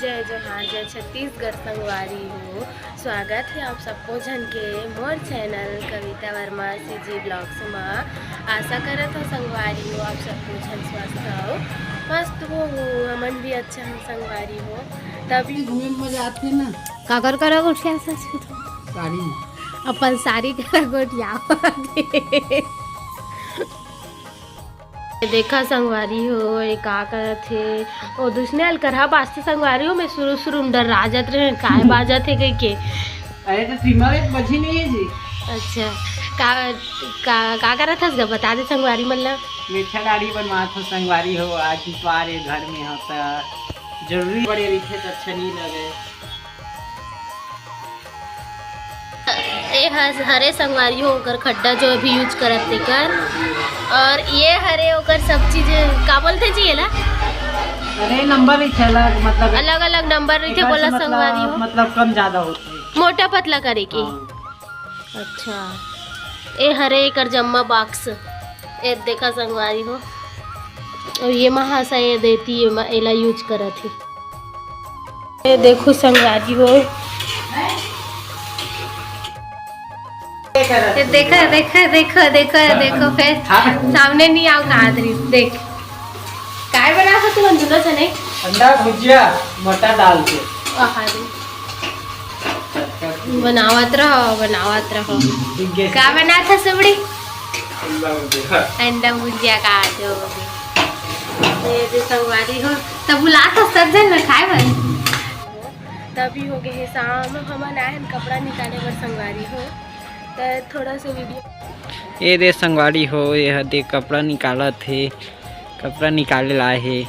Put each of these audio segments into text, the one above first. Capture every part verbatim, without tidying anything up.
जय जोहार, जय छत्तीसगढ़ संगवारी हो। स्वागत हे आप सबो झन के मोर चैनल कविता वर्मा सीजी ब्लॉग्स म। आशा करत हो संगवारी हो आप सबो झन स्वस्थ हो, मस्त हो। हमन भी अच्छा हम संगवारी हो। तभी घूमे में मजा आथे ना। काकर करा गोठिया सच तो। साड़ी में। अपन साड़ी करा गोठिया। देखा संगवारी हो, ये का करत हे? ओ दुसने अलकरहा बाजथे संगवारी हो, मैं शुरू शुरू में डर्रा जात रहें, काय बाजत हे कहिके। अरे तो सीमा एक बजी नहीं है जी। अच्छा, का, का, का करत हस गा? बता दे संगवारी मन ला। मीठा डाड़ी बनवात हो संगवारी हो, आज इतवार है, घर में हो त जरूरी बड़े रहिथे त अच्छा नहीं लगे। ए ह-, हरे संगवारी हो, ओकर खड्डा जो अभी यूज करत तेकर। और ये हरे ओकर सब चीज, का बोलथे जी एला? अरे नंबर ही चला, मतलब अलग-अलग नंबर रहिथे, एकर बोला से मतलब, संगवारी हो। मतलब कम ज्यादा होथे। मोटा पतला करे के। हाँ। अच्छा, ए हरे एकर जम्मा बॉक्स, ए देखा संगवारी हो। और ये महाशय ये देती, ये म-, एला यूज करत हे। ये देखो संगवारी हो, ये देखा, देखा, देखा, देखा, देखो, फिर सामने नहीं आओ कहा दरी, देख। काय बना सकते हो दुनो जने? अंडा भुजिया मटर डाल के। वाह रे। बनावत रहो, बनावत रहो। ठीक है। का बनात हस सुबड़ी? अंडा भुजिया। अंडा भुजिया का जो भी। ये जो संगवारी हो, तब बुलात हस सब जन ना खाए बर। तभी हो गए हे शाम, हमन आए हन कपड़ा निकाले बर संगवारी हो, त थोड़ा सा वीडियो। ये दे संगवारी हो, ये ह दे कपड़ा निकालत हे, कपड़ा निकाले ला आए हे।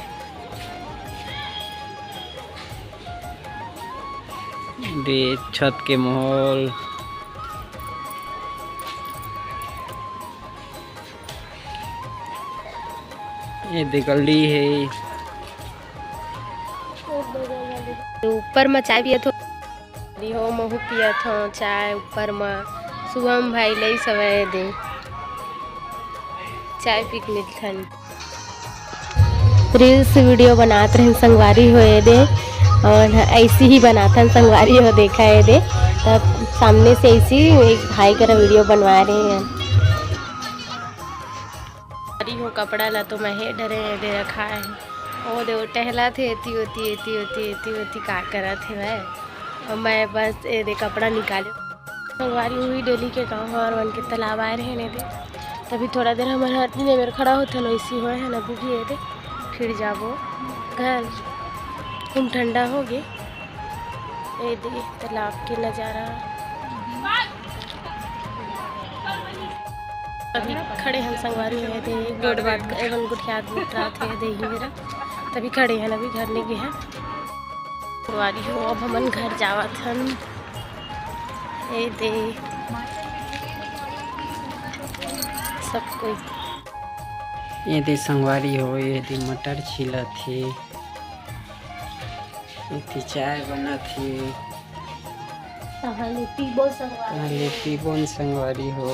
दे छत के माहौल। ये दे गली हे। ऊपर म चाय पियत हो। अभी हो महू पियत हो चाय ऊपर म। शुभम भाई लई सवय दे। चाय पी के मिलथन। रील्स वीडियो बनात रहन संगवारी हो ये दे, और ऐसी ही बनाथन संगवारी हो, देखा ये दे। तब सामने से ऐसी एक भाई करा वीडियो बनवा रहे हैं। अरे हो कपड़ा ला तो मैं हे डरे ये दे रखा है। ओ दे वो टहला थे एती ओती, एती ओती, एती ओती का करत हे भाई। और मैं बस ये दे कपड़ा निकाले। संगवारी हुई डेली के गाँव हमार मन के तालाब आए रहे ने दे। तभी थोड़ा देर हमर हर दिन मेर खड़ा होथे न, इसी होए है ना, अभी भी ये दे। फिर जाबो घर। तुम ठंडा हो गए। ये दे तालाब के नजारा। अभी खड़े हम संगवारी हुए दे, गोड़ बात एवन गुठियात गुठरात है दे ही मेरा। तभी खड़े हैं, अभी घर नहीं गए हैं। संगवारी हो, अब हमन घर जावत हन। ए दे, सब कोई। ए दे संगवारी हो, ए दे मटर छिलत हे, एती चाय बनत हे। तहाँ ले पीबो संगवारी। तहाँ ले पीबो न संगवारी हो।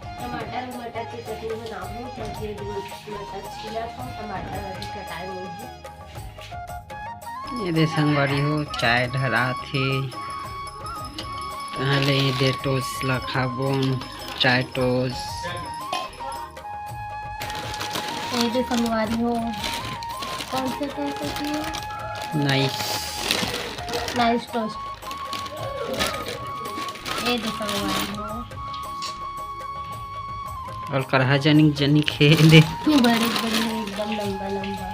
टमाटर, मटर के चटनी बनाहूँ, तो ये दे मटर छिलत हूँ, टमाटर अभी कटाए नहीं है। ये दे संगवारी हो, चाय ढरात हे। ताहले ये दे टोस ला खाबोन, चाय टोस। ये दे संगवारी हो, कौन से टोस होती है? नाइस। Nice toast. ये दे संगवारी हो। और करहा जनिक जनिक हे दे। बड़े बड़े हैं, एकदम लंबा लंबा।